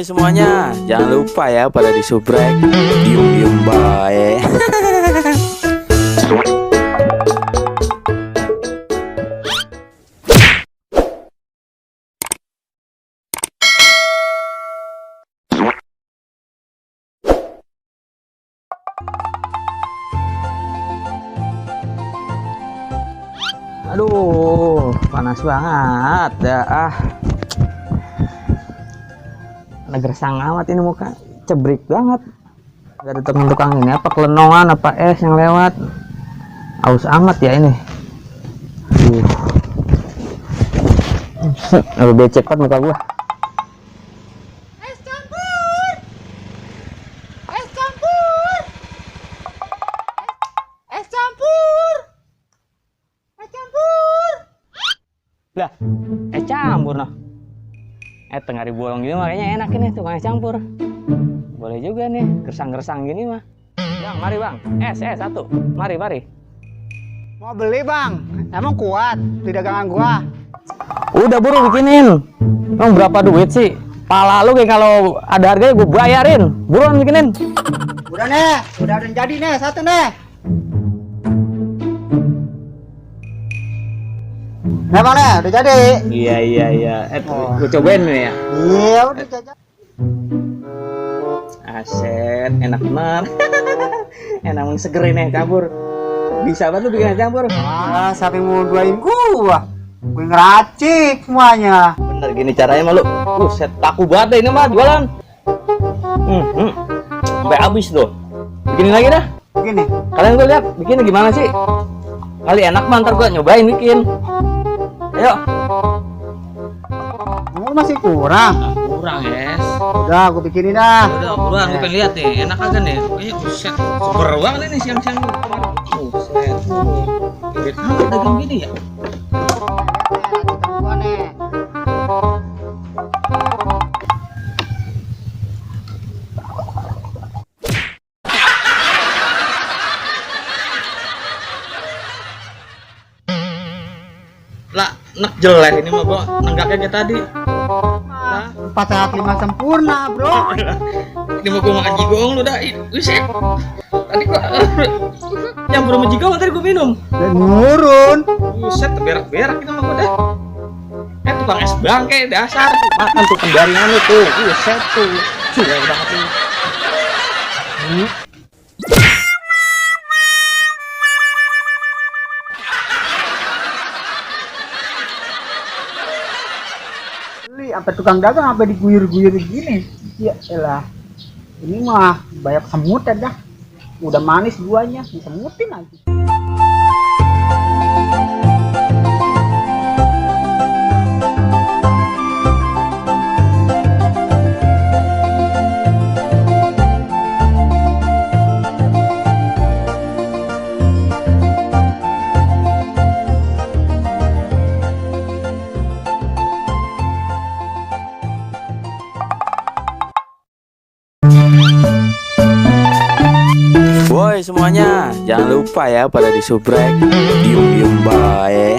Woi semuanya, jangan lupa ya pada disubrek. Diem bae. Aduh, panas banget dah. Ada gersang amat ini muka, cebrik banget. Gak ada tukang-tukang ini apa kelenongan apa es yang lewat. Aus amat ya ini. Aduh, becek banget muka gua. Es campur, es campur, es campur, es campur. Lah, es campur noh. Tengah dibolong gini makanya enak ini tukang es campur. Boleh juga nih, gersang-gersang gini mah. Bang, mari bang, es satu. Mari. Mau beli bang? Emang kuat di dagangan gua? Udah buru bikinin. Emang berapa duit sih? Pala lu kayak kalau ada harganya gue bayarin. Buruan bikinin. Udah nih, udah ada yang jadi nih, satu nih. Nah bang nih, udah jadi. Iya. Gue cobain nih ya. Iya, udah jadi. Aset, enak bener. Enak segerin nih campur. Bisa banget lu bikin es campur. Ah, siapa yang mau duain gua? Gue ngeracik semuanya. Bener gini caranya malu. Set laku banget deh ini mah jualan. Sampai habis tuh. Bikinin lagi dah. Begini. Kalian gue lihat bikinnya gimana sih? Kali enak mah ntar gue nyobain bikin. Ayo. Kamu masih kurang. Kurang es. Udah, gue bikinin dah. Udah kurang, gue pengen lihat nih. Enak kagak nih? Kayaknya buset. Super banget ini siang-siang. Buset. Irit amat dagang gini ya. Gua nih. Lah, nek jelek ini mah gua nenggaknya kayak tadi. 4 sehat 5 sempurna, bro. Ini mau gua makan jigong lu dah. Buset. Tadi gua nyampur sama jigong tadi gua minum. Dan nurun. Buset, berak-berak ini mah gua dah. Tukang es bangke dasar. Makan tuh penjaringan lu tuh. Buset tuh. Sudah banget tuh. Beli sampai tukang dagang sampai diguyur-guyur gini. Ya elah. Ini mah banyak semut ya dah. Udah manis guanya, disemutin lagi. Woi semuanya, jangan lupa ya pada disubrek. Diem bae.